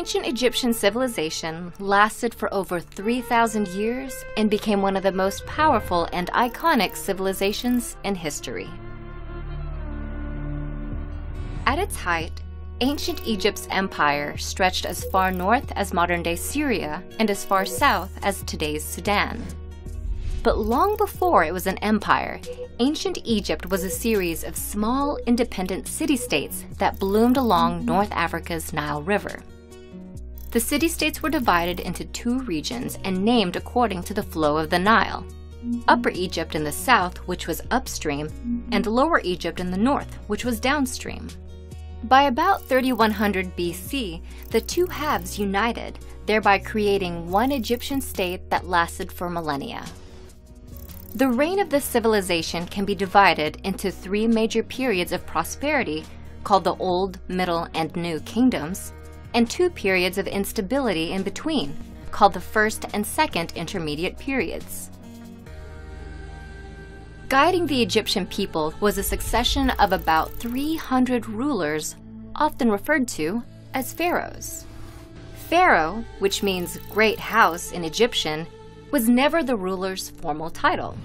Ancient Egyptian civilization lasted for over 3,000 years and became one of the most powerful and iconic civilizations in history. At its height, ancient Egypt's empire stretched as far north as modern-day Syria and as far south as today's Sudan. But long before it was an empire, ancient Egypt was a series of small, independent city-states that bloomed along North Africa's Nile River. The city-states were divided into two regions and named according to the flow of the Nile. Upper Egypt in the south, which was upstream, and Lower Egypt in the north, which was downstream. By about 3100 BC, the two halves united, thereby creating one Egyptian state that lasted for millennia. The reign of this civilization can be divided into three major periods of prosperity, called the Old, Middle, and New Kingdoms, and two periods of instability in between, called the First and Second Intermediate Periods. Guiding the Egyptian people was a succession of about 300 rulers, often referred to as pharaohs. Pharaoh, which means great house in Egyptian, was never the ruler's formal title.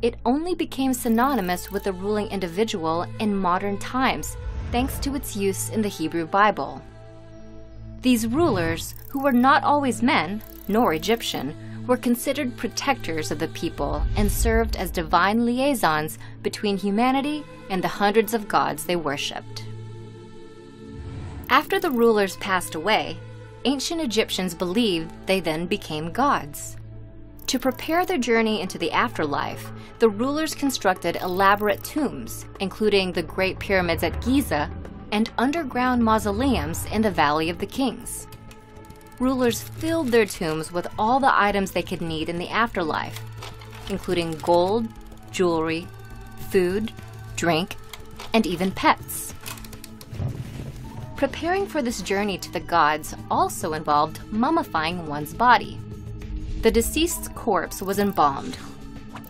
It only became synonymous with the ruling individual in modern times, thanks to its use in the Hebrew Bible. These rulers, who were not always men, nor Egyptian, were considered protectors of the people and served as divine liaisons between humanity and the hundreds of gods they worshipped. After the rulers passed away, ancient Egyptians believed they then became gods. To prepare their journey into the afterlife, the rulers constructed elaborate tombs, including the Great Pyramids at Giza and underground mausoleums in the Valley of the Kings. Rulers filled their tombs with all the items they could need in the afterlife, including gold, jewelry, food, drink, and even pets. Preparing for this journey to the gods also involved mummifying one's body. The deceased's corpse was embalmed,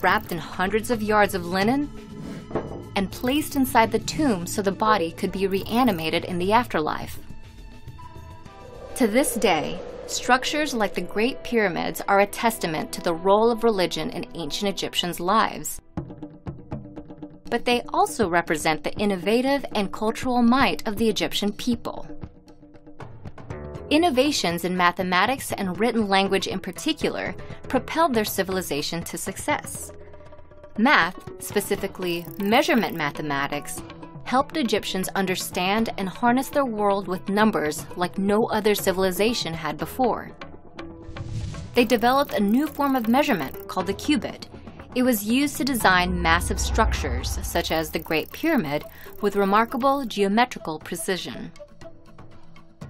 wrapped in hundreds of yards of linen, and placed inside the tomb so the body could be reanimated in the afterlife. To this day, structures like the Great Pyramids are a testament to the role of religion in ancient Egyptians' lives. But they also represent the innovative and cultural might of the Egyptian people. Innovations in mathematics and written language in particular propelled their civilization to success. Math, specifically measurement mathematics, helped Egyptians understand and harness their world with numbers like no other civilization had before. They developed a new form of measurement called the cubit. It was used to design massive structures, such as the Great Pyramid, with remarkable geometrical precision.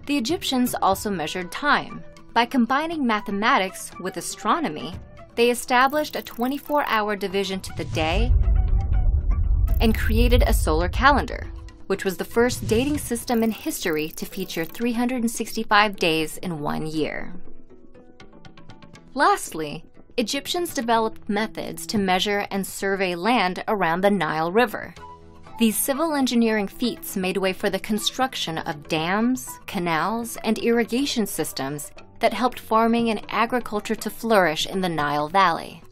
The Egyptians also measured time. By combining mathematics with astronomy, they established a 24-hour division to the day and created a solar calendar, which was the first dating system in history to feature 365 days in one year. Lastly, Egyptians developed methods to measure and survey land around the Nile River. These civil engineering feats made way for the construction of dams, canals, and irrigation systems that helped farming and agriculture to flourish in the Nile Valley.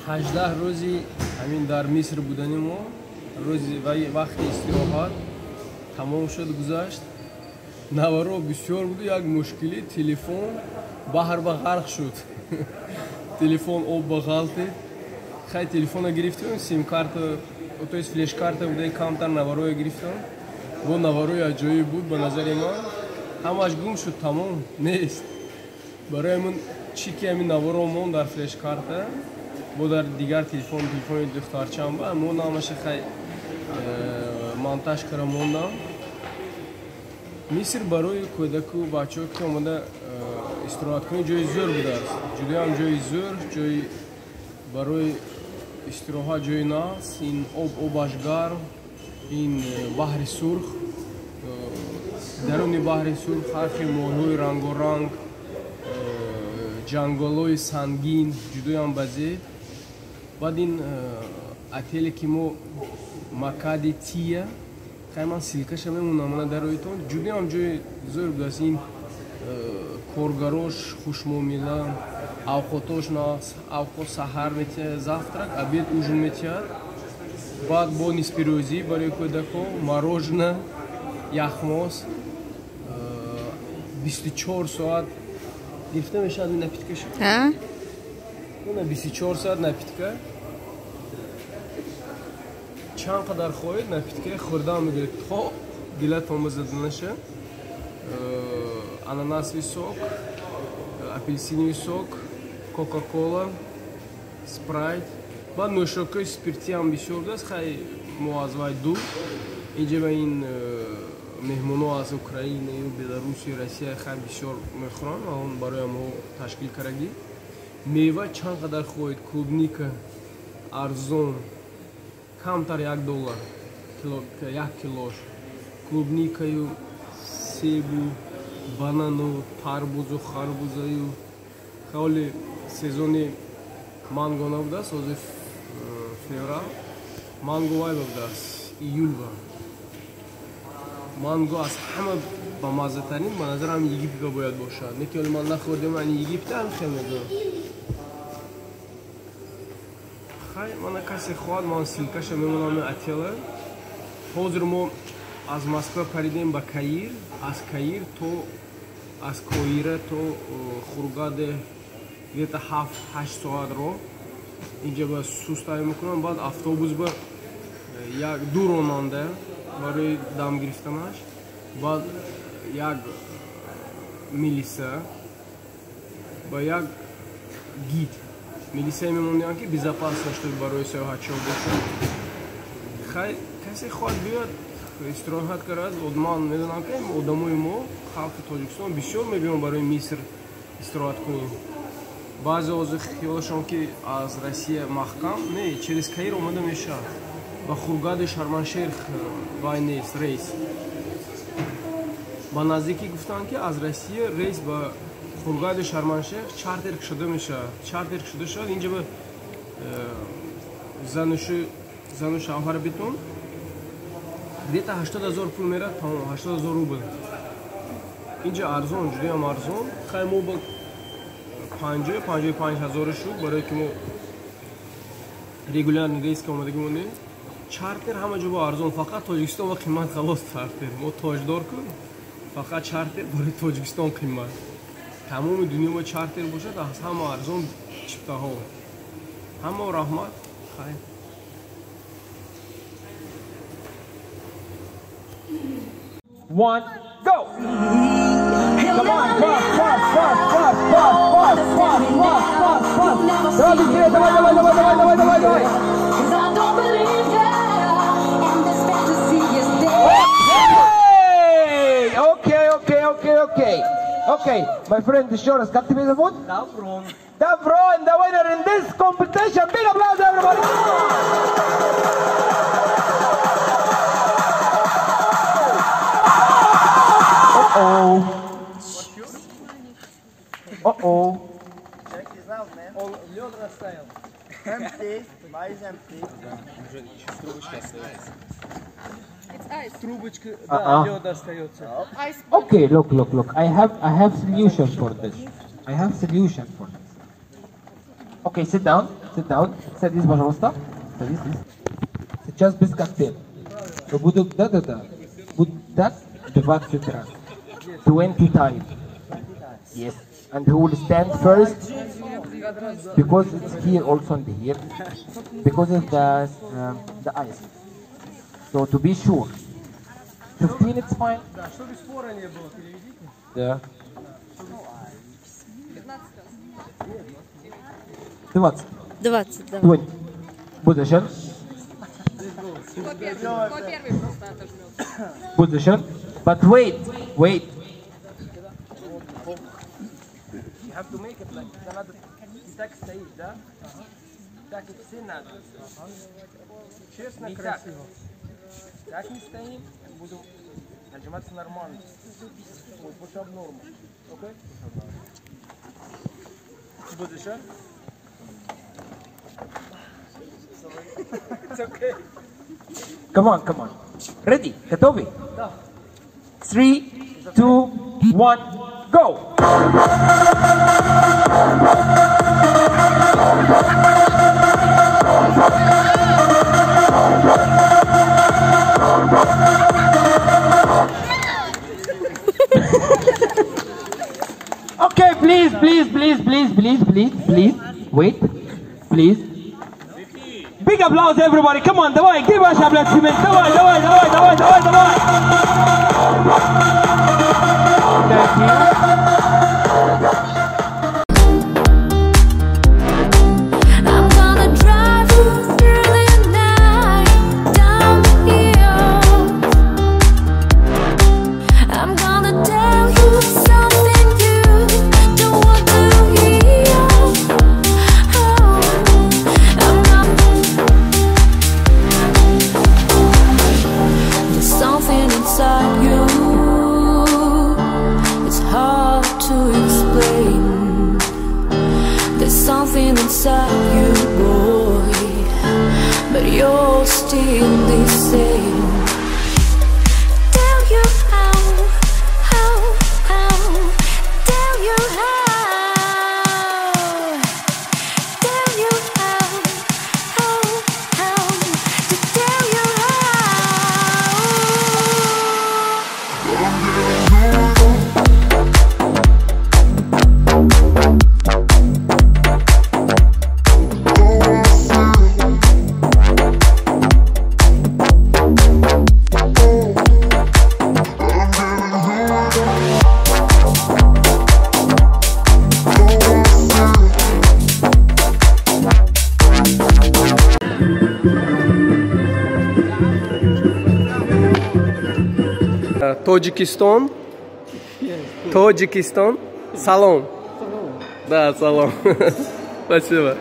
18 рӯзи ҳамин дар Миср будани мо, рӯзи вақти истироҳат тамом шуд, гузашт. Наворо бисёр буду, як мушкилӣ, телефон баҳр ба ғарқ шуд. Телефон об ба ғалтид. Хай телефона гирифтем, сим-карта, то есть флеш-карта будаи, камтар наворое гирифтам. Бо наворои аҷоиб буд ба назари ман. Ҳамаш гум шуд, тамом нест. Барои ман чӣ ки ҳамин наворо мон дар флеш-карта, бо дар дигар телефон, телефони духтарчам ба, мо ҳамаша хай монтаж кара мондам. Миср барои кӯдаку бачаҳо ки омада истироҳат кунӣ ҷои зӯр будааст. Ҷудоям ҷои зӯр, ҷои барои истироҳат ҷои нағз. Ин об обаш гарм, ин баҳри сурх, даруни баҳри сурх ҳар хел моҳиҳои рангоранг, ҷангалҳои сангин ҷудоям базеб. Баъд ин отеле ки мо Макади Тия, хай ман ссылкаша мемонам мана дар рӯитон, ҷудоям ҷои зӯр будааст. Ин коргарош хушмуомила, авқотош нағз, авқот саҳар метиҳад, завтрак, обед, ужин метиҳад. Баъд бо ниспирӯзӣ барои кӯдако, мороженое, яхмоз, 24 соат гирифта мешавад ин напиткаш. Ина 24 соат напитка. Чанд қадар хоҳед напитка хӯрдан мегиред то дилатон базада наша. Ананасовый сок, апельсиновый сок, кока-кола, спрайт. Баъд нӯшокиҳои спиртиам бисёр будааст. Хай мо аз вай дур. Инҷа ба ин меҳмонҳо аз Украинаю, Беларусию, Россия хай бисёр мехӯранд ва он барои мо ташкил кардагӣ. Мева чанд қадар хоҳед, клубника арзон, камтар $1 як килош. Клубникаю, себу, банану, тарбузу, харбузаю. Ҳоли сезони манго набудааст, ҳозир феврал. Манго вай будааст, июл ба. Манго аз ҳама бамаззатарин ба назарам Египетга бояд бошад. Не ки ҳоли ман нахӯрдем, ани Египта ҳам хел мегӯям. Хай, мана касе хоҳад, ман ссылкаша мемонам отела. Ҳозир мо аз Москва паридем ба Каир, аз Каир то аз Коира то Хургаде где-то 7-8 соат роҳ. Инҷа ба сустаё мекунам, баъд автобус ба як ду ронанда барои дам гирифтанаш, баъд як милиса ба як гид. Милисае мемондиам ки безопасно, чтобы барои саёҳатчиҳо бошад. Хай, касе хоҳад биёяд истироҳат карад, ман медонам ки одамои мо, халқи Тоҷикистон бисёр мебиён барои Миср истироҳат кунем. Баъзе ҳозир хиёлашон ки аз Россия маҳкам, не, через Каир омада мешавад. Ба Хургади Шарманшерх вай нест рейс. Ба наздикӣ гуфтанд ки аз Россия рейс ба Хургади Шарманшерх чартер кушода мешавад. Чартер кушода шавад, инҷа ба зану шавҳар битон где-то 80 000 пул мерад, тамом, 80 000 рубл. Инҷа арзон, ҷудоям арзон. Хай мо ба 50-55 ҳазор шуд, барое ки мо регулярный рейс ки омадагӣ монем. Чартер ҳама ҷо бо арзон, фақат Тоҷикистон ба қимат халос чартер. Мо тоҷдор кун, фақат чартер барои Тоҷикистон қимат. Тамоми дунё бо чартер бошад, аз ҳама арзон чиптаҳо. Ҳама раҳмат, хайр. One, go! Come on, pass, pass, pass, pass, pass, pass, pass, pass, pass, pass. Давай быстрее, давай, давай, давай, давай, давай, давай, давай. Okay, okay, okay, okay. Okay, my friend, еще раз, как тебя зовут? Даврон. Даврон, the winner in this competition. Big applause, everybody. Uh-oh. Uh-oh. Check this out, man. Он лед растаял. Empty. Why is empty? Уже еще трубочка остается. It's ice. Трубочка, да, лед остается. Okay, look, look, look. I have solution for this. I have solution for this. Okay, sit down. Sit down. Садись, пожалуйста. Садись, садись. Сейчас без коктейля. Буду, да-да-да. Буду так 20 раз. 20 times. Yes. And who will stand first? Because it's here also and here. Because of the ice. So to be sure. 15 it's fine. Да, чтобы спора не было, переведите. Да. 20. 20, да. 20. Position. Кто первый просто отожмет. Position. But wait, wait. You have to make it like надо так стоит, да? Так и все надо. Честно, не красиво. Так не стоим, буду нажиматься нормально. Push-up норму. Окей? Position. It's okay. Come on, come on. Ready? Готовы? Да. 3, 2, 1, go! Okay, please, please, please, please, please, please, please, wait, please. Big applause, everybody. Come on, давай, give us аплодисмент. Давай, давай, давай, давай, давай, давай. Thank you. I'm gonna drive you through the night, down the hills. I'm gonna tell you something you don't want to hear. Oh, I'm not. There's something inside you. It's hard to explain. There's something inside you, boy, but you're still the same. Tell you how, tell you how, tell you how, to tell you how. Тоҷикистон. Тоҷикистон. Салом. Да, салом. Спасибо.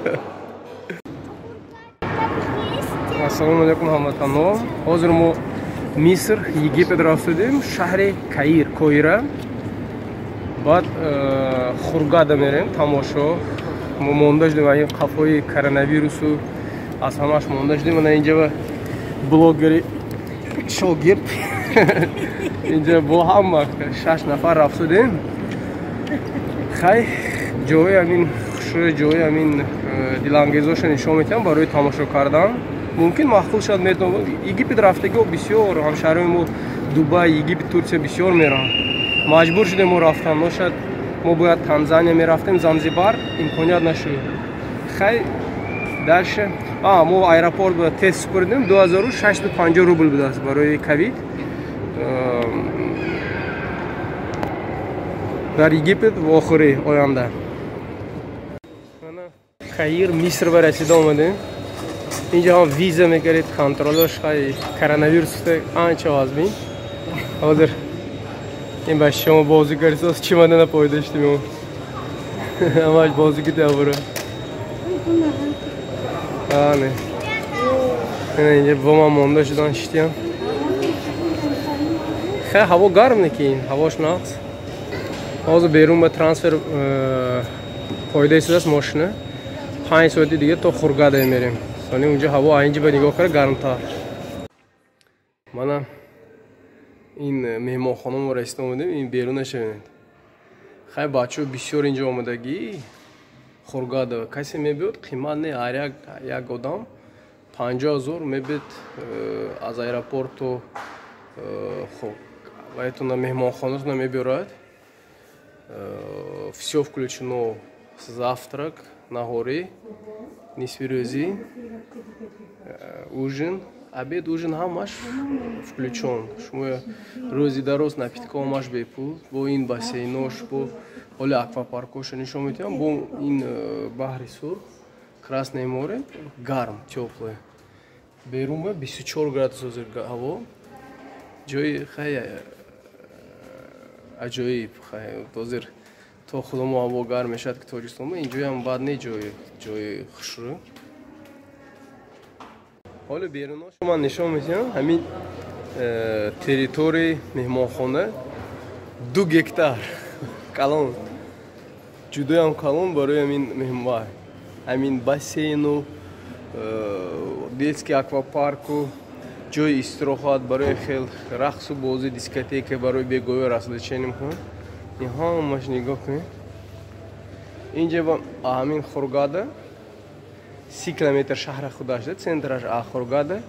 Ассалому алайкум, ҳамватанҳо. Ҳозир мо Миср, Египет рафтудем, шаҳри Каир, Коира. Баъд Хургада мерем, тамошо. Мо монда шудем аз ин қафои коронавирусу аз ҳамааш монда шудем. Мана инҷа блогери шогирд инҷа бо ҳама 6 нафар рафтудем. Хай, ҷои ҳамин хушрӯи, ҷои ҳамин дилангезоша нишон медиҳам барои тамошо кардан. Мумкин маъқул шуд, метавон. Египет рафтагиҳо бисёр, ҳамшаҳриҳои мо Дубай, Египет, Турсия бисёр мераванд. Маҷбур шудем мо рафтан. Ношад мо бояд Танзания мерафтем, Занзибар имконият нашуд. Хай, дальше. Мо аэропорт бояд тест супурдем, 2650 рубл будааст барои ковид. Дар Египет охири оянда. Каир, Миср ба расида омадем. Инҷа ҳам виза мекардед, контролаш хай коронавирус анча вазмин. Ҳозир ин ба шумо бозӣ кардисоз чимадана пайдо шудем. Ҳамаш бозӣ кида бура. Не. Инҷа бо ман монда шудан шитям. Хай ҳаво гарм неки ин, ҳавош нақс. Ҳозир берун ба трансфер пайдо истодааст мошина. 5 соати дига то Хургада мерем. Сони унҷа ҳаво айнҷи ба нигоҳ карда гармтар. Мана ин меҳмонхона мо расида омадем, ин берунаша бинед. Хай бачаҳо бисёр инҷо омадагӣ. Хургада касе мебиёд, қимат не, ҳар як одам 50 000 мебед, аз аэропорт то ваятона меҳмонхонатона мебиёрад. Все включено: завтрак, наҳорӣ, нисфирӯзӣ, ужин, обед, ужин, ҳамаш включен. Шумо рӯзи дароз напитка ҳамаш бепул. Бо ин бассейнош, бо ҳоли аквапаркоша нишон медиҳам, бо ин баҳри Сурх, Красное море, гарм, тёплое. Берун 24 градус ҳозир ҳаво. Ҷои хай аҷоиб. Хай, ҳозир то худомо ҳаво гарм мешавад, ки Тоҷикистон инҷоям бад не, ҷои хушрӯ. Ҳоло беруношо ман нишон медиҳам. Ҳамин территорияи меҳмонхона 2 гектар, калон, ҷудоям калон. Барои ҳамин меҳмон ҳамин бассейну детский аквапарку, ҷои истироҳат барои хел рақсу бозӣ, дискотека барои бегоҳӣ, развлечение мекунад. Ин ҳамаш нигоҳ кунед. Инҷа ҳамин Хургада 30 километр шаҳра худаш, центраш Хургада.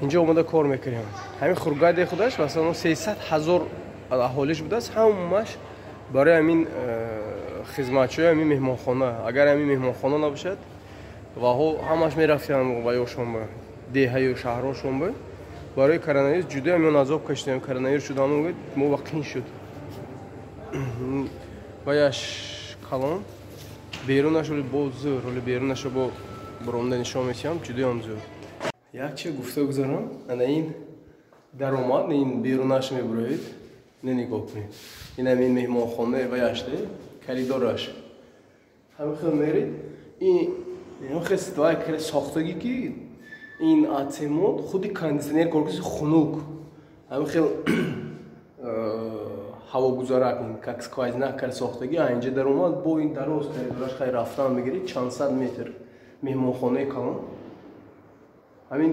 Инҷо омода кор мекунем. Ҳамин Хургадаи худаш масалан 300 000 аҳолиш будааст, ҳамаш барои ҳамин хизматчиҳои ҳамин меҳмонхона. Агар ҳамин меҳмонхона набошад, ваҳо ҳамаш мерафтанд ваёшон ба деҳаю шаҳрҳошон. Ба барои коронавирус ҷудоям ё азоб кашидем. Коронавирус шуд, мо ва қин шуд. Ваяш калон, берунаш оли бо зӯр. Оли берунашо бо буромда нишон медиҳам, ҷудоям зӯр. Як чи гуфта гузарам: ана ин даромад, ин берунаш мебуроед, не, нигоҳ кунед, ин ҳамин меҳмонхона ваяшде, коридораш ҳамин хел меред. Ин хел сохтагӣ, ки ин ацемот худи кондитсионер кор, хунук, ҳамин хел ҳавогузарак, как сквозняк кар сохтагӣ. Инҷа даромад, бо ин дароз коридораш, хай, рафтан мегиред чанд сад метр. Меҳмонхонаи калон. Ҳамин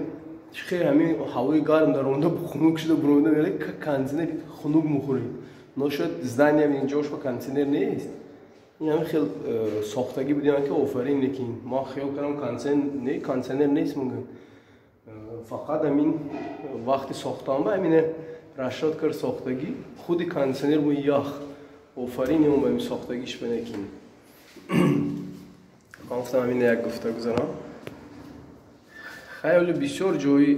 хел ҳамин ҳавои гарм даромада, хунук шуда буромада меред, как кондитсионер хунук мухӯред. Но шояд здания инҷош ба кондитсионер нест. Ин ҳамин хел сохтагӣ будем, ки офарин. Лекин ман хиёл кардам, кондитсионер нест мумкин, фақат ҳамин вақти сохтан ба ҳамине расчёт кард, сохтагӣ худи кондитсионер бо ях. Офарин ё ба ҳамин сохтагиш. Лекин ман гуфтам, ҳамине як гуфта гузарам. Хеле бисёр ҷои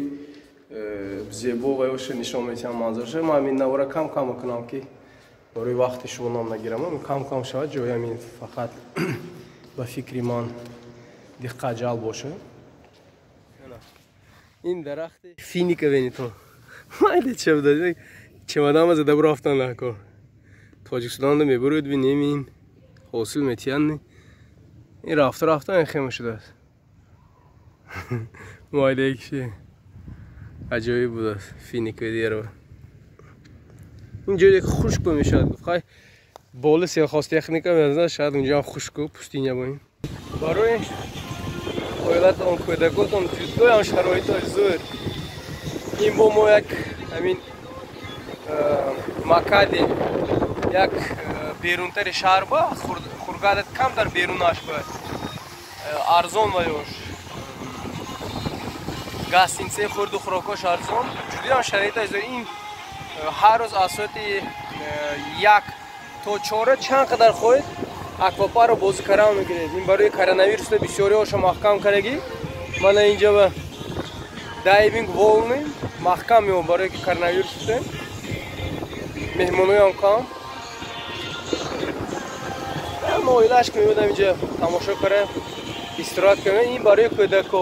зебо ва ёша нишон медиҳам, манзараша. Ман ҳамин навора кам кам мекунам, ки барои вақти шумо ном нагирам, кам кам шавад ҷои ҳамин, фақат ба фикри ман диққат ҷалб бошад. Ин дарахти финика венитон майда чебда чемодама зада бурафтан накор. Тоҷикистонда мебуруд, бинем, ин ҳосил метиҳанд. Ин рафта рафта ин хема шудааст. Майда киши аҷоиб будааст финиковое дерево. Ин ҷое хушк мешавад, гуфт. Хай, боли сельхозтехника мезанад, шояд унҷоам хушку, пустыня. Бо ин барои оилатон, кӯдакотон ҷудоям шароитои зӯр. Ин бо мо як ҳамин Макади, як берунтари шаҳр ба Хургада, камтар берунаш ба арзон ва ёш гостиницаи хурду хӯрокош арзон, ҷудоям шароиташ зӯр. Ин ҳар рӯз аз соати 1 то 4 чанд қадар хоҳед аквапарро бозӣ кардан мегиред. Ин барои коронавируса бисёриҳоша маҳкам кардагӣ. Мана инҷа ба дайвинг, волны маҳкам меон, барое ки коронавирус шуда, меҳмоноям кам. Оилааш ки меодам инҷа тамошо кара, истироҳат кара. Ин барои кӯдако,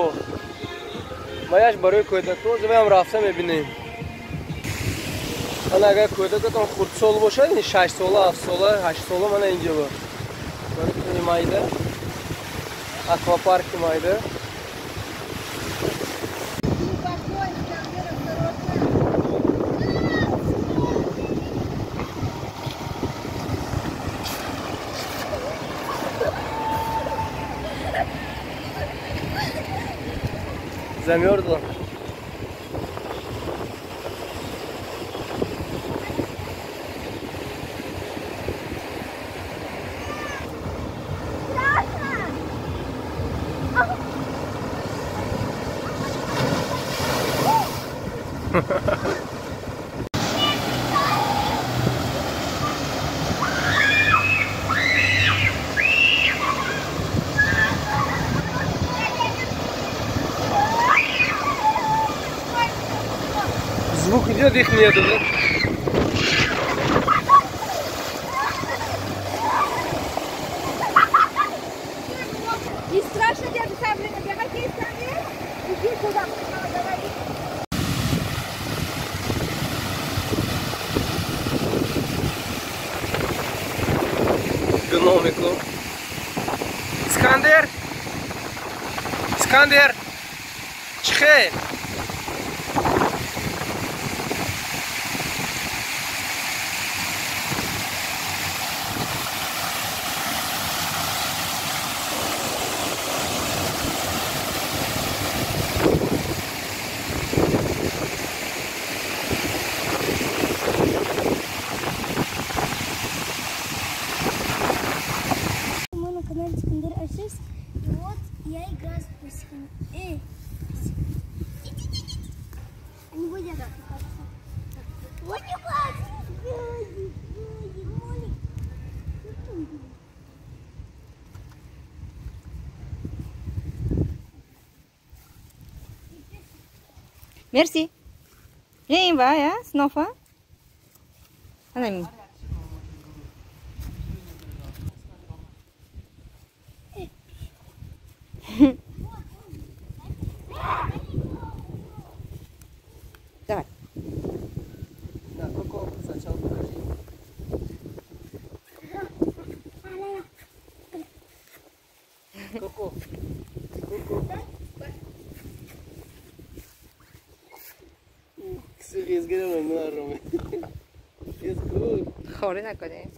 ваяш барои кӯдако, ваям рафта мебинем. Мана, агар кӯдакатон хурдсол бошад, ин 6 сола, 7 сола, 8 сола, мана инҷа ба майда аквапарки майда. Замерзла. Нет, их нету, да? Не страшно тебе, Саблина, бегать, иди туда, давай. Гномику. Искандер! Искандер! Чихе! И вот я играю с пусиками. Они будут. Вот не плачь. Мерси. Эй, снова. Она. Давай. На, Коко, сначала покажи. Коко. Коко. Хори наконе.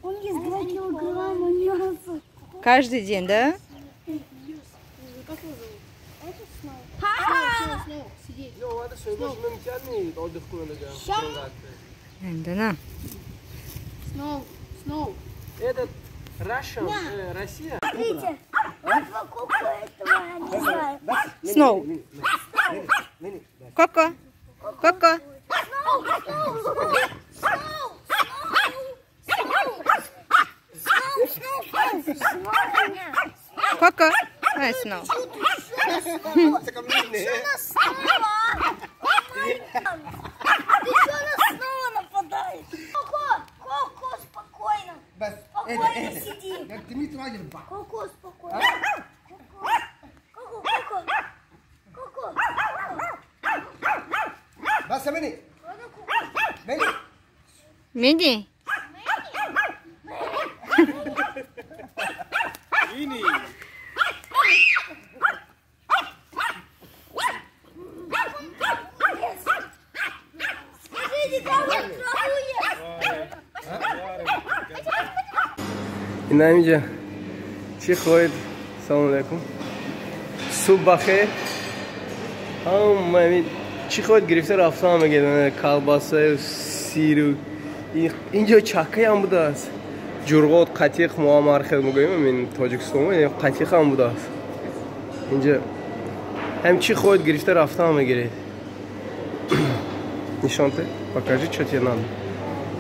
Он ест 2 килограмма мяса. Каждый день, да? Да. Сноу. Этот Russia, Россия. Смотрите, Коко этого, я не знаю. Сноу. Коко. Коко. Коко. Ай, Сноу. Ты что нас снова нападаешь? Коко, Коко, спокойно. Спокойно сиди. Коко, спокойно. Коко, Коко, Коко. Мини. Мини. Инамиҷа чӣ хоҳед? Салом алайкум. Субҳ бахер. Ҳама чӣ хоҳед гирифта рафтан мегӯяд. Колбасаю сиру. Инҷо чакаям будааст. Ҷурғот, қатиқ мо ҳам ҳар хел мегӯем, ин Тоҷикистон қатиқ ҳам будааст. Инҷа ҳам чӣ хоҳед гирифта рафтан мегиред. Нишон те, покажи, что тебе надо.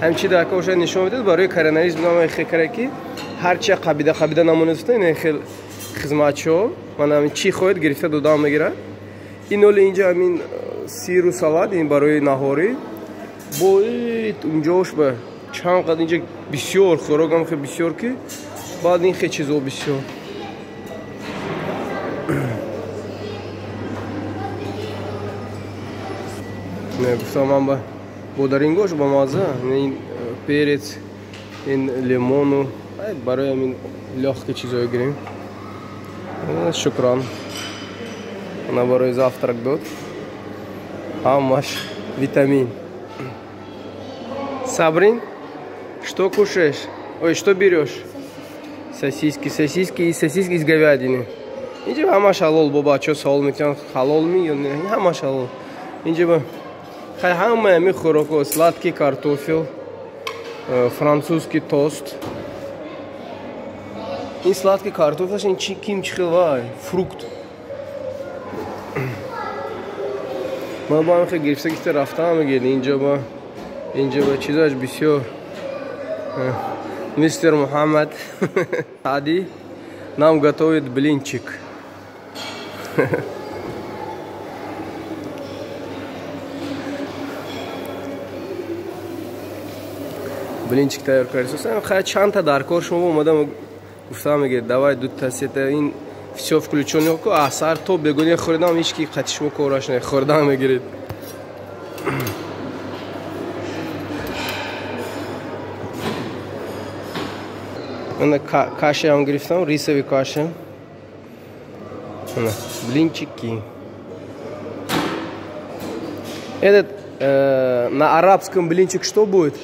Ҳам чӣ дар ка ошад нишон медиҳад барои коронавирус будам хекара ки ҳарчи қабида қабида намонеста ин хел хизматчиҳо ман ҳамин чӣ хоҳед гирифта додаам мегирад. Ин оли инҷа ҳамин сиру салат ин барои наҳорӣ бо унҷош ба чанд қад инҷа бисёр хӯрокам хел бисёр ки баъд ин хел чизо бисёр. Не гуфтам ман ба бодарингош ба маза ин перец ин лимону барои ҳамин лёгкие чизое гирем. Шукран. Она барои завтрак дод. Ҳамаш витамин. Сабрин, что кушаешь? Ой, что берешь? Сосиски, сосиски и сосиски из говядины. Инҷа ҳамаш ҳалол боба, чо савол метиҳанд ҳалол ми ё не? Ҳамаш ҳалол. Инҷа ба хай ҳама ҳами хӯрокҳо, сладкий картофел, французский тост. Ин сладкий картофелш ин чи ким чи хел вай, фрукт. Ман бо ҳам хел гирифта гирифта рафтам мегирд. Инҷа ба чизаш бисёр. Мистер Мухаммад Ади нам готовит блинчик. Блинчик тайёр кардем. Хай чандта даркор шумо омадам гуфтам мегӯяд давай дута сета ин всё включено ку асар то бегуни хӯрдам ҳеч ки қати шумо кораш не хӯрдан мегиред. Мана кашаам гирифтам, рисовый каша. Блинчики. Этот на арабском блинчик что будет?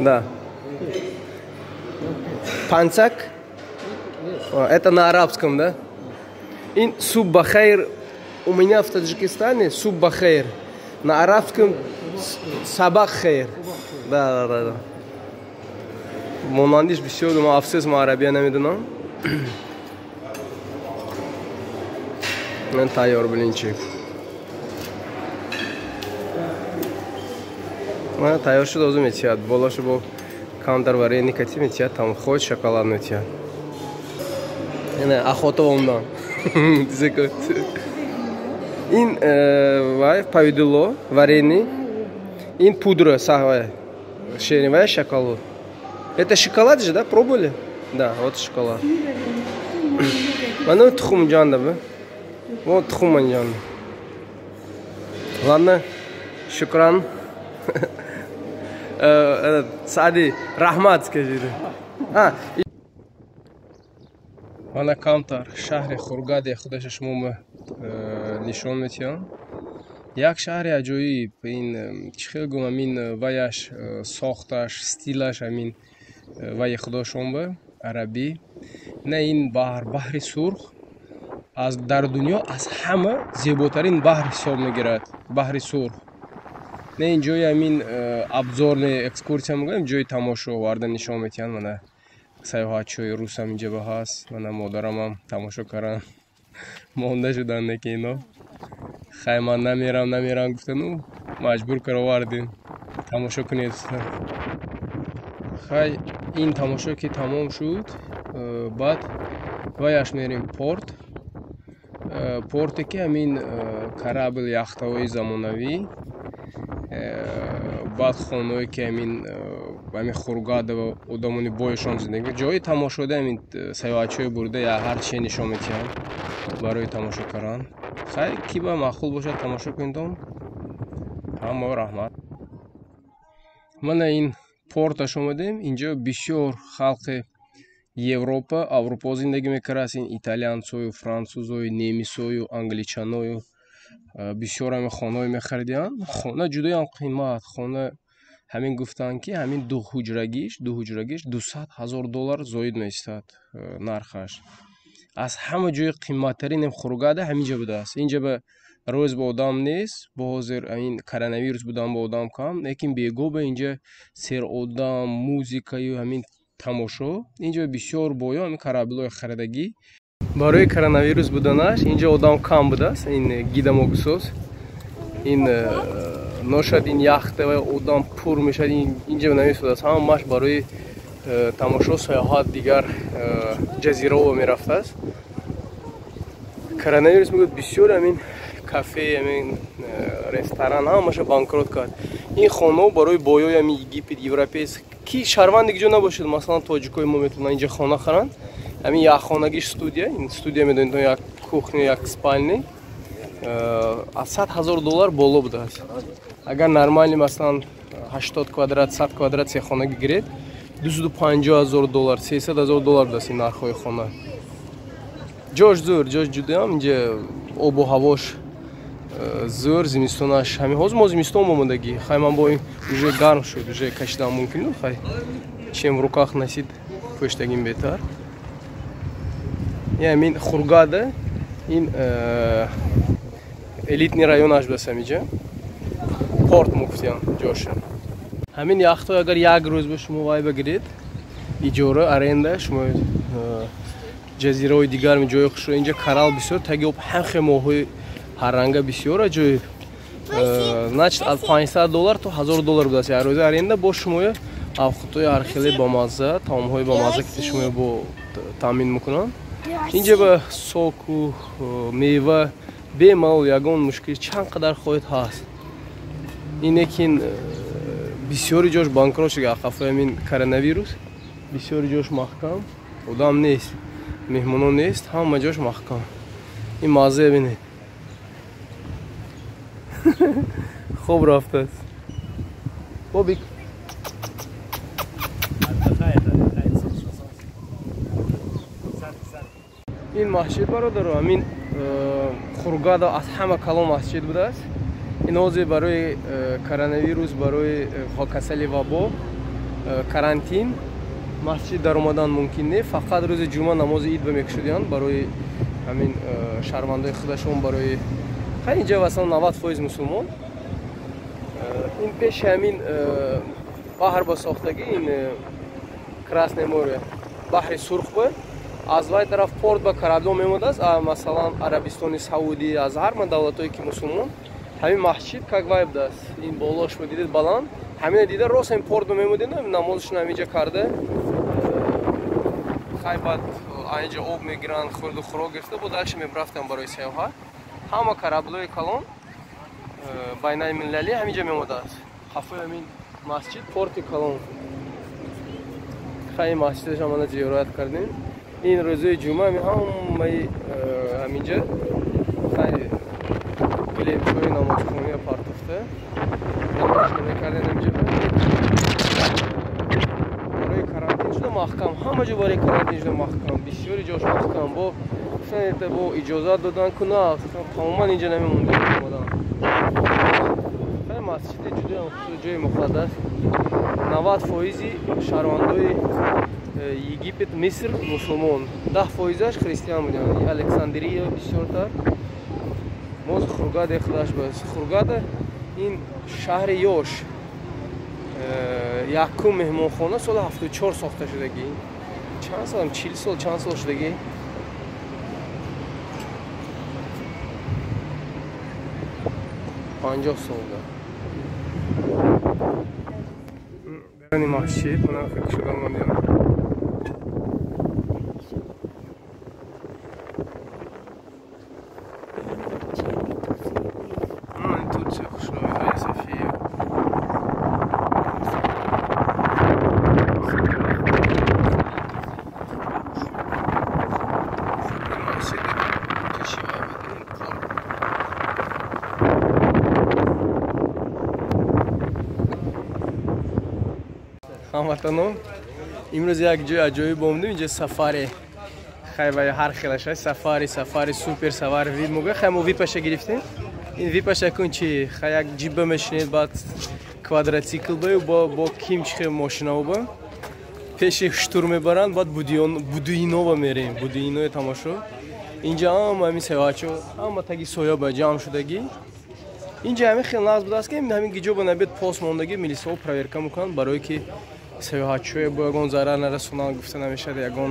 Да. Панцак? Это на арабском, да? Ин суббахайр. У меня в Таджикистане суббахайр. На арабском сабахайр. Да, да, да, да. Монандиш бисёр, ма афсӯс, ма арабия намедонам. Ман тайёр блинчик. Ман тайёр шуд, озу метиҳад. Болошу бо камтар варенье кати метиҳад, там хоть шоколад метиҳад. Охота омдан. Ин вай повидло, варенье, ин пудра сахвай, ширин вай шоколад. Это шоколад же, да? Пробовали? Да, вот шоколад. Мана тухм ҷанда бе. Вот тухм ҷанда. Ладно, шукран. Сади, раҳмат скажи. Мана камтар шаҳри Хургаде худаша шумо нишон метиҳам. Як шаҳри аҷоиб, ин чӣ хел гум, амин ваяш сохташ, стилаш амин ваи худошон ба арабӣ. На ин баҳр, баҳри сурх аз дар дунё аз ҳама зеботарин баҳр ҳисоб мегирад, баҳри сурх. На ин ҷои амин обзорный экскурсия мегӯем, ҷои тамошо оварда нишон метиҳанд. Мана сайёҳатчиҳои русам инҷа ба ҳаст, мана модарамам тамошо кардан монда шуданд, неки ино хай ман намерам, намерам гуфтану маҷбур кар овардем тамошо кунед. Хай ин тамошо ки тамом шуд, баъд ваяш мерем порт. Порте ки ҳамин корабль, яхтаҳои замонавӣ, баъд хонаҳое ки ҳамин Хургада ва одамони боишон зиндагӣ, ҷои тамошода ҳамин сайёҳатчиҳои бурда я ҳар чизе нишон метиҳанд барои тамошо кардан. Хай ки ба маъқул бошад тамошо кунедон. Ҳама раҳмат. Мана ин порташ омадем. Инҷо бисёр халқи Европа, Аврупо зиндагӣ мекардааст. Ин италиянсою, франсузою, немисою, англичаною бисёр ҳамин хонаҳое мехаридианд. Хона ҷудоям қимат. Хона ҳамин гуфтанд ки ҳамин ду ҳуҷрагиш 200 000 доллар зоид меистад нархаш. Аз ҳама ҷои қиматтарин Хургада ҳамин ҷо будааст. Инҷа ба рӯз ба одам нест, бо ҳозир ин коронавирус будан ба одам кам, лекин бегоҳ ба инҷа серодам, музикаю ҳамин тамошо. Инҷо бисёр боё ҳамин кораблҳои харидагӣ. Барои коронавирус буданаш инҷо одам кам будааст. Ин гидамогусоз, ин ношад ин яхта ва одам пур мешад, инҷа намесудааст. Ҳамааш барои тамошо, сайёҳат дигар ҷазираҳо мерафтааст. Коронавирус мегӯяд бисёр ҳамин кафе, ҳамин ресторан ҳамаша банкрот кард. Ин хонаҳо барои боёи ҳамин Египет, европейс ки шаҳрванди ҷо набошад, масалан тоҷикои мо метавонанд инҷа хона харанд. Ҳамин як хонагиш студия, ин студия медонед, як кухня, як спальни аз 100 000 доллар боло будааст. Агар нормални масалан 80 квадрат, 100 квадрат се хонагӣ гиред, 250 000 доллар, 300 000 доллар будааст ин нархҳои хона. Ҷош зӯр, ҷош ҷудоям, инҷа обу ҳавош зӯр, зимистонаш ҳамин ҳозир мо зимистон омадагӣ. Хай ман бо ин уже гарм шуд, уже кашидан мумкин, хай чем в руках носить пӯштагим беҳтар. Ҳамин Хургада ин элитный районаш будааст ҳаминҷа. Порт мугуфтиям ҷоша. Ҳамин яхтҳо агар як рӯз ба шумо вай багиред, иҷора, аренда, шумо ҷазираҳои дигар ҷои хушро инҷа коралл бисёр, таги об ҳамхе моҳҳои ҳарранга бисёр аҷоиб. Значит, аз 500 доллар то 1000 доллар будааст як рӯза аренда. Бо шумо Авқутҳои ҳархеле бамазза, таомҳои бамазза ки шумо бо таъмин мекунанд. Инҷа ба соку, мева бемалол ягон мушкил чанд қадар хоҳед ҳаст. Ине ки бисёри ҷош банкрот шуда, қафои ҳамин коронавирус бисёри ҷош маҳкам, одам нест, меҳмоно нест, ҳама ҷош маҳкам. Ин мазза бинед. Хоб рафтааст. Бобик. Ин масҷид бародаро, ҳамин Хургада аз ҳама калон масҷид будааст. Ин ҳозир барои коронавирус, барои касали вабо, карантин масҷид даромадан мумкин не. Фақат рӯзи ҷумъа намози ид ба мекушудиянд барои ҳамин шаҳрвандои худашон, барои хай инҷа масалан 90% мусулмон. Ин пеши ҳамин баҳр ба сохтагӣ, ин Красное море, баҳри Сурх ба аз вай тараф порт ба корабло мемодааст, масалан Арабистони Саудӣ, аз ҳар ма давлатое ки мусулмон. Ҳамин масҷид как вай будааст, ин болош ба дидед баланд, ҳамина дида рост ҳамин порт ба мемодед, намозашон ҳаминҷа карда, хай баъд айнҷа об мегиранд, хӯрду хӯрок гирифта, бо дальше мебрафтанд барои сайёҳат. Ҳама кораблои калон байнаи миллалӣ ҳаминҷа мемодааст. Қафои ҳамин масҷид порти калон. Хай масҷидаш ҳамана зиёрат кардем. Ин рӯзои ҷумъа ҳамаи ҳаминҷа хай гилемчои намозхония партофта намоз мекардем ҳаминҷа. Барои карантин шуда маҳкам, ҳама ҷо барои карантин шуда маҳкам, бисёри ҷош маҳкам. Бо гуфтан бо иҷозат додан куна тамоман инҷа намемондем омадан. Хай масҷиди ҷудоям ҷои муқаддас. 90% шаҳрвандои Египет, Миср мусулмон, 10%-аш христиан буданд. Александрия бисёртар. Моз Хургаде худаш бас. Хургада ин шаҳри ёш. Якум меҳмонхона соли 74 сохта шудагӣ. Чанд сол, 40 сол, чанд сол шудагӣ. 50 сол да. Ин масҷид, мана фикр шудам ман. Ҳамватано, имрӯз як ҷои аҷоиб омадем. Инҷа сафари хай ва ҳар хелаш аст. Сафари, сафари супер, сафари вип мегӯяд. Хай мо випаша гирифтем. Ин випаша кун чи? Хай як ҷибба мешинед, баъд квадрацикл баю бо ким чихе мошинао ба пеши штур мебаранд, баъд Будуинова мерем. Будуинои тамошо. Инҷа ҳама ҳамин саёҳатчо ҳама таги соя ба ҷамъ шудагӣ. Инҷа ҳамин хел нағз будааст ки ҳамин гиҷо ба набед пост мондагӣ, милисаҳо проверка мекунанд барое ки саёҳатчое бо ягон зарар нарасонанд. Гуфта намешавад ягон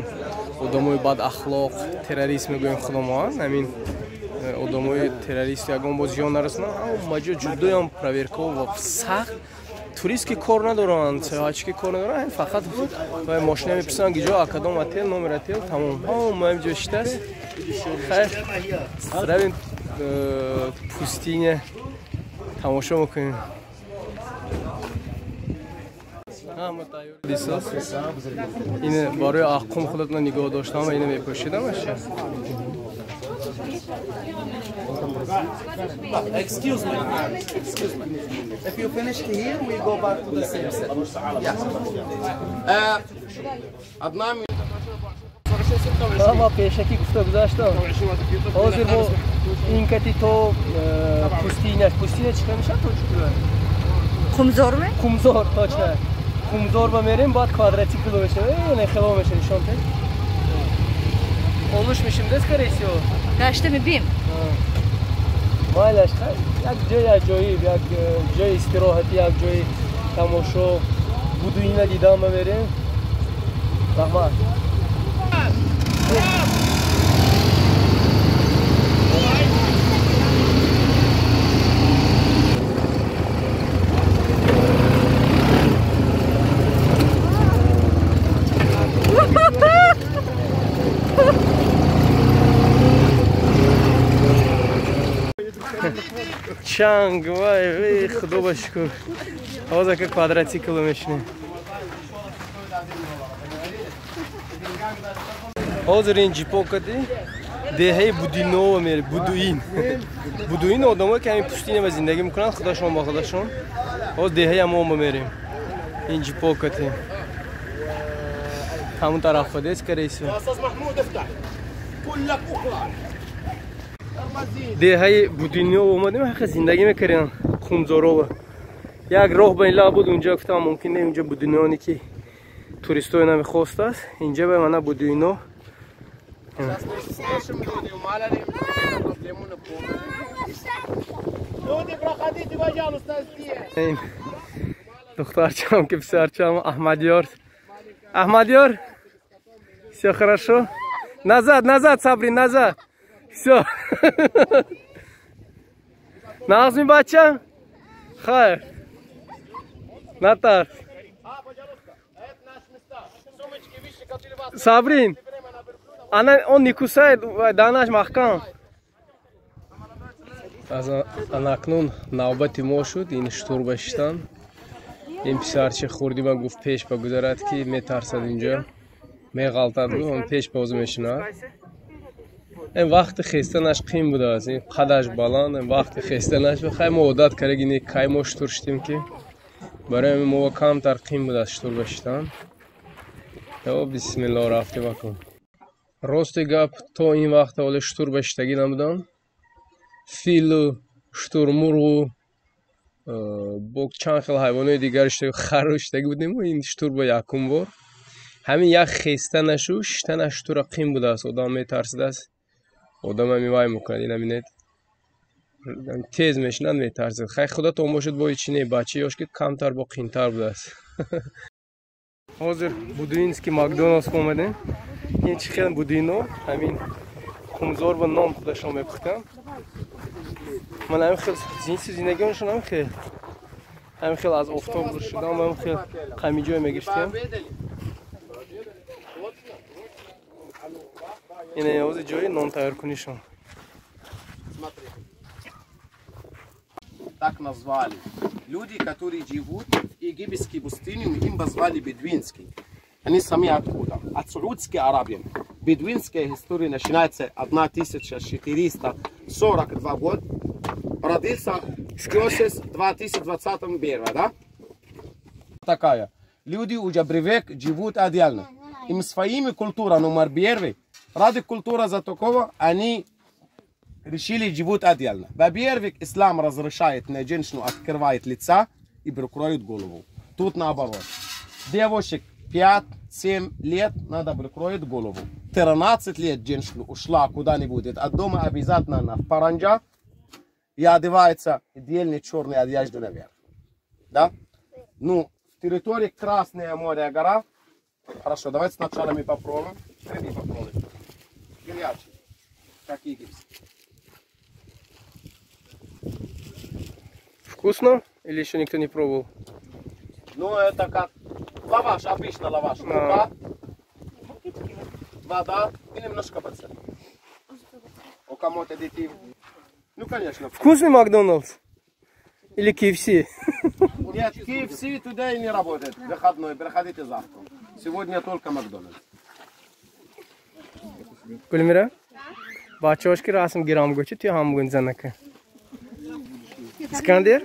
одамои бадахлоқ, террорист мегӯем худомоан, ҳамин одамои террорист ягон бо зиён нарасонанд. Ҳама ҷо ҷудоям проверкаҳо ва сахт. Турист ки кор надоранд, саёҳатчи ки кор надоранд, фақат мошина мепурсанд гиҷо, акадом отел, номер отел, тамом. Ҳама ҳамин ҷо шитааст. Хайр, равем пустиня тамошо мекунем. Ҳама тайёр дисос. Ин барои аққум худатона нигоҳ доштам ва ина мепӯшидам аша. Excuse me. Excuse me. If you finish here, we go back to the same set. Yeah. Одна минута. Ма пешакӣ гуфта гузаштам. Ҳозир мо ин кати то пустиняш. Пустиня чӣ мешавад тоҷикӣ? Қумзор ме? Қумзор, точно. Қумзор ба мерем, баъд квадрацикл мешавем. Не хело мешавем, нишон те. Олуш мешим, да, скорее всего? Гашта мебим. Майлаш, як ҷои аҷоиб, як ҷои истироҳатӣ, як ҷои тамошо. Будуина дидан ба мерем. Раҳмат. Чанг, вай, худо ба шукр. Ҳозир ка квадратсикл мешинем. Ҳозир ин ҷипо кади деҳаи Будинова мерем, Будуин. Будуин одамое ки ҳамин пустине ба зиндагӣ мекунанд, худашон ба худашон. Ҳозир деҳаи ҳамон ба мерем. Ин ҷипо кати. Ҳамон тараф баде, скорее всего. Деҳаи Будинова омадем, ҳаққа зиндагӣ мекардем Қумзорова. Як роҳ ба ин лаб буд, унҷа гуфтам мумкин не, унҷа будиноне ки туристои намехостааст. Инҷа ба мана Будино. Духтарчам ки писарчам Аҳмадёр. Аҳмадёр, всё хорошо? Назад, назад, Сабрин, назад. Всё. Нағзми бача? Хайр. Натарс. Сабрин, она, он не кусает, данаш маҳкам. Аз анакнун навбати мо шуд ин штур ба шиштан. Ин писарчи хурди ба гуфт пеш ба гузарад ки метарсад инҷо. Меғалтад, он пеш бозӣ мешинад. Ин вақти хестанаш қим будааст, ин қадаш баланд, ин вақти хестанаш хай мо одат кардаги не кай мо штур шидем ки барои мо камтар қим будааст штур ба шиштан. О, бисмиллоҳ рафтем акун. Рости гап то ин вақт ҳоле штур ба шиштагӣ набудам. Филу, штурмурғу, бо чанд хел ҳайвонои дигар хару шиштагӣ будем, ин штур ба якум бор. Ҳамин як хестанашу шиштанаш штура қим будааст, одам метарсидааст. Одам ҳамин вай мекунад, ина бинед. Тез мешинад, метарсид. Хай худатон бошед бо ҳеч не, бача ёш ки камтар бо қинтар будааст. Ҳозир Будуинский Макдоналдс омадем. Ин чӣ хел Будуино, ҳамин қумзор ба нон худашон мепухтанд. Ман ҳамин хел зинси зиндагионшон ҳамин хел аз офтоб дур шудам, ҳамин хел қамиҷой мегирифтем. Ин ҳозир ҷои нон тайёркунишон. Так назвали. Люди, которые живут в египетской пустыне, им назвали бедуинский. Они сами откуда? От Саудовской Аравии. Бедуинская история начинается 1442 год. Родился Иосиф 2021, да? Такая. Люди уже привык, живут отдельно. Им своими культура номер первый. Ради культуры за такого они решили живут отдельно. Во-первых, ислам разрешает на женщину открывает лица и прикроет голову. Тут наоборот. Девушек 5-7 лет надо прикроет голову. 13 лет женщина ушла куда-нибудь от дома, обязательно она в паранджа и одевается отдельно черной одежды наверх. Да? Ну, в территории Красное море гора. Хорошо, давайте сначала мы попробуем. Три попробуем. Горячий, как египетский. Вкусно? Или еще никто не пробовал? Ну, это как лаваш, обычно лаваш. Мука, вода и немножко подсоль. У кому-то детей. Ну, конечно. Вкусный Макдоналдс? Или KFC? Нет, KFC туда и не работает. Выходной, приходите завтра. Сегодня только Макдональдс. Гулмира? Бачаҳош ки расм гирам гӯчи ту ҳам бугун занака. Искандер?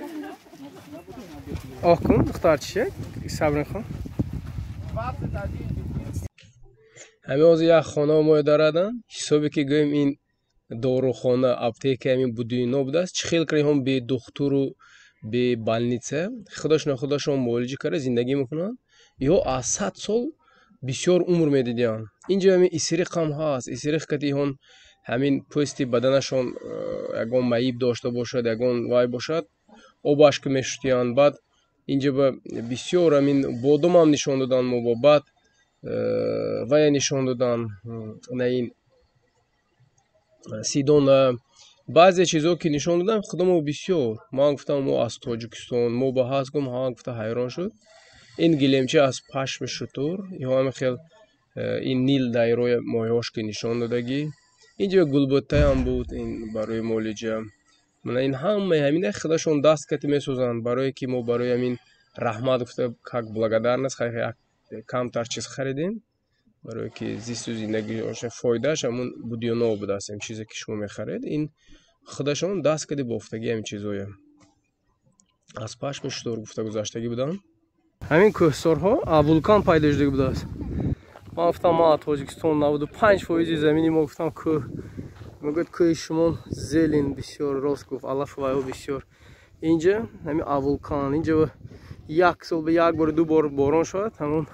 Оҳ кун, духтарчиша, Сабринхон. Ҳамин ҳозир як хона мо дарадан, ҳисобе ки гӯем ин дорухона, аптека ҳамин Будуино будааст, чӣ хел кардем бе духтуру бе больница, худашон худашон муолиҷа карда зиндагӣ мекунанд. Ё аз 100 сол бисёр умр медидианд. Инҷо ҳамин исриқ ҳам ҳаст. Исриқ кати ҳон ҳамин пӯсти баданашон ягон маиб дошта бошад, ягон вай бошад, обаш ки мешутиянд. Баъд инҷа ба бисёр ҳамин бодомам нишон доданд мо бо баъд вая нишон доданд, на ин сидона, баъзе чизҳо ки нишон доданд худо мо бисёр. Ман гуфтам мо аз Тоҷикистон, мо ба ҳаст гум, ҳа гуфта ҳайрон шуд. Ин гилемча аз пашми шутур, ё ҳамин хел ин нил дайрои моҳиҳош ки нишон додагӣ. Инҷо гулбуттаам буд, ин барои муолиҷа. Мана ин ҳамаи ҳамина худашон даст кати месозанд, барое ки мо барои ҳамин раҳмат гуфта, как благодарность камтар чиз харидем, барое ки зисту зиндагиашон фоидааш ҳамун будёно будааст. Ҳам чизе ки шумо мехаред, ин худашон даст кади бофтагӣ ҳамин чизое аз пашми шутур гуфта гузаштагӣ буданд. Ҳамин кӯҳсорҳо вулкан пайдо шудагӣ будааст. Ман гуфтам, ман аз Тоҷикистон, 95% замини мо, гуфтам, кӯҳ. Мегӯяд, кӯҳи шумо зелень бисёр, рост гуфт, алаф вайо бисёр. Инҷа ҳамин вулкан, инҷа як сол ба як бор, ду бор борон шавад, ҳамон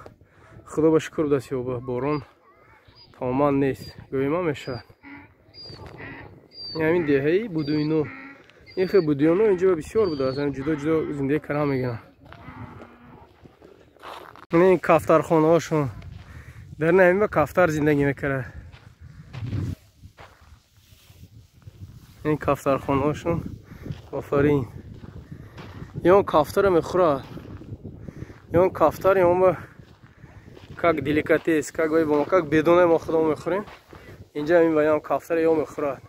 худо ба шукр будааст, ёба борон тамоман нест, гӯема мешавад. Ҳамин деҳаи Будуино, ин хел Будуино инҷа бисёр будааст, ҷудо ҷудо зиндагӣ карда мегиранд. Ин кафтархонаҳошон дар ҳамин ба кафтар зиндагӣ мекард. Ин кафтархонаҳошон офарин. Ё кафтара мехӯрад, ё кафтар ё ба как деликатес, как вай бо как бедона мо худо мехӯрем. Инҷа ҳамин ваям кафтара ё мехӯрад.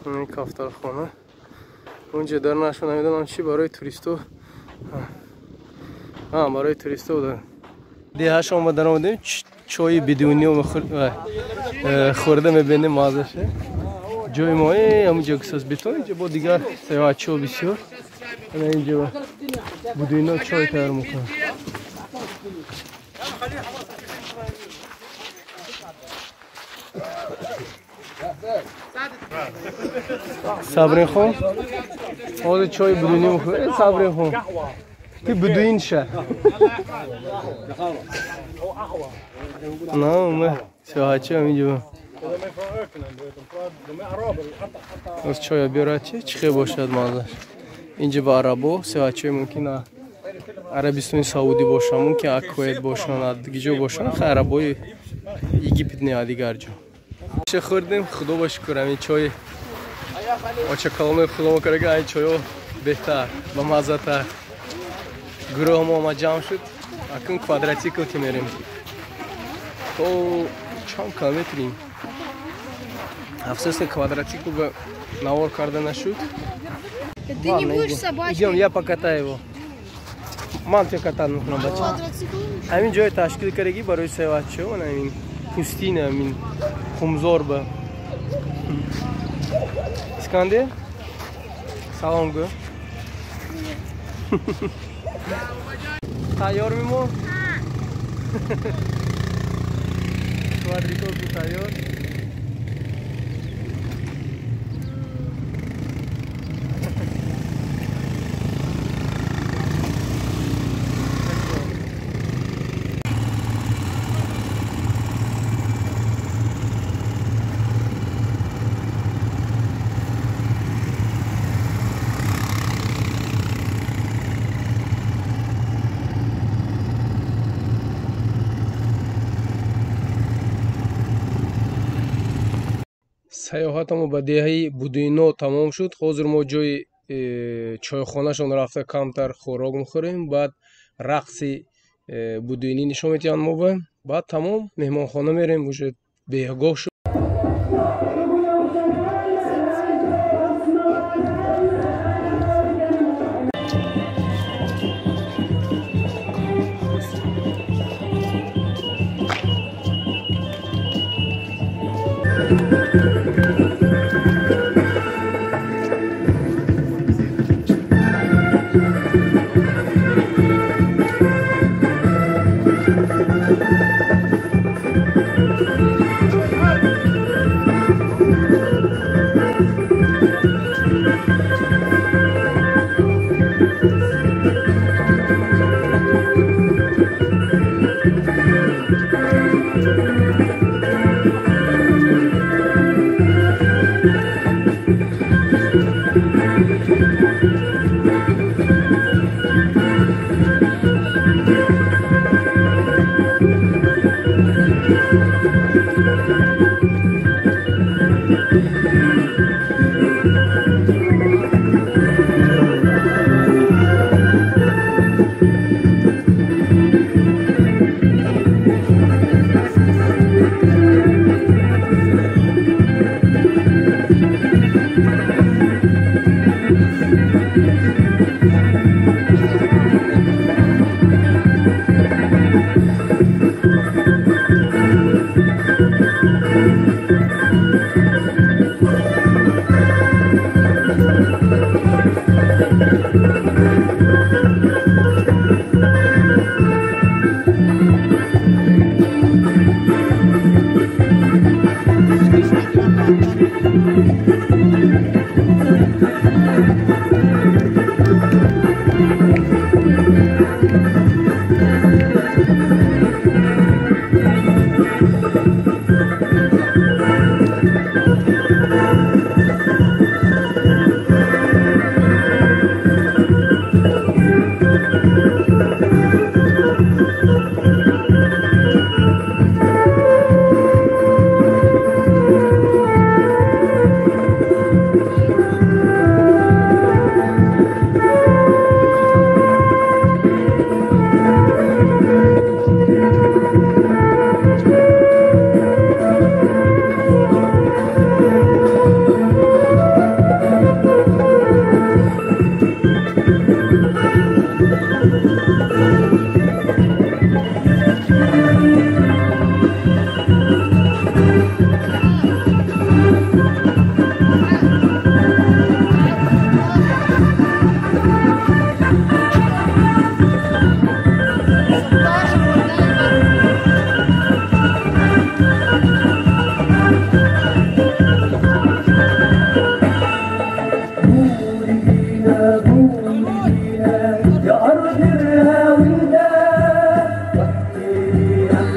Ин кафтархона унҷа дар нашу намедонам чи барои туристо, барои туристо буда. Деҳашон ба даромадем, чойи бидуниё хӯрда мебинем маззаша. Ҷои мо ҳамун ҷо кисос бетон, инҷа бо дигар саёҳатчиҳо бисёр. Ана инҷа будуино чой тайёр мекунанд. Сабрин хон, ҳозир чойи будуинӣ мехӯред. Сабрин хон, ти будуин ша. На, ма саёҳатчи ҳаминҷо. Аз чоя биёрад, чи чӣ хел бошад маззаш. Инҷа ба арабо саёҳатчиҳо мумкин Арабистони Саудӣ бошанд, мумкин Кувайт бошанд, дигар ҷо бошанд, хай арабои Египет не, дигар ҷо. Чӣ хӯрдем, худо ба шукр, ҳамин чой оча каломи худо мо карда, ҳамин чойо беҳтар, ба маззатар. Гурӯҳ мо омад ҷамъ шуд, акун квадратсикл ки мерем. То чанд километрим? Афсӯс ки квадратсикл ба навор карда нашуд. Ты не будешь собачкой? Идем, я покатаю его. Ман тебя катать мекунам, бача. Ҳамин ҷои ташкил кардагӣ барои саёҳатчиҳо, ман ҳамин пустина, ҳамин хумзор ба. Искандер, салом гӯ. Тайёр мемо? Квадрикоптер тайёр. Саёҳатамо ба деҳаи Будуино тамом шуд. Ҳозир мо ҷои чойхонашон рафта камтар хӯрок мехӯрем, баъд рақси будуинӣ нишон медиҳанд мо ба, баъд тамом меҳмонхона мерем, уже беҳгоҳ шуд.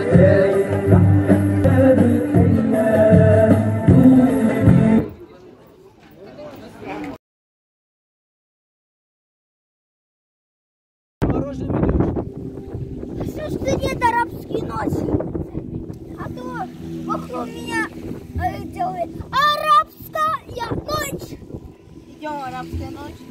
Все, что нет арабские ночи. А то вокруг меня делает арабская ночь. Идем, арабская ночь.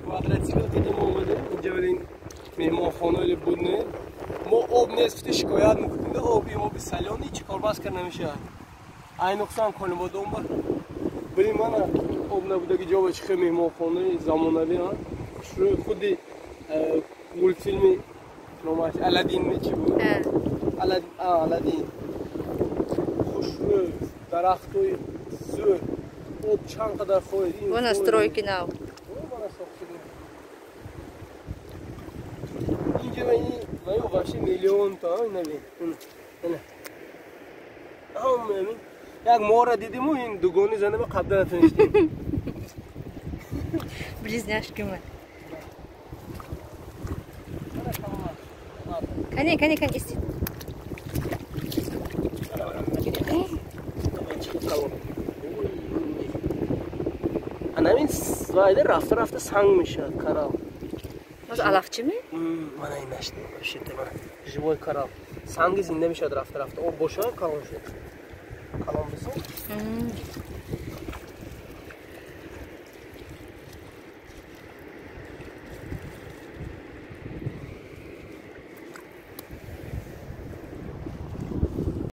Квадроцикл дидем омадем инҷа вале ин меҳмонхонаи буд не мо об нест гуфта шикоят мекунем оби оби салёни чӣ кор бас кар намешавад айнуқсан Конибодом ба били мана об набудаги ҷо ба чӣ хел меҳмонхонаи замонавӣ хушрӯи худи мультфилми номаш Аладдин чӣ буд Аладдин хушрӯ дарахтои зӯр об чанд қадар хоҳед Вон стройки нав. Инҷа ва вообще миллион та наби. Як мора дидиму ин дугони занама қабда натонистем. Близняшки мы. Кани, кани, кани, исти. Анамин вайда рафта рафта санг мешавад коралл. Может, алафчи ми? Мана ин нашт, вообще живой коралл. Санги зинда мешавад рафта рафта. Об бошад калон шуд. Калон бисо.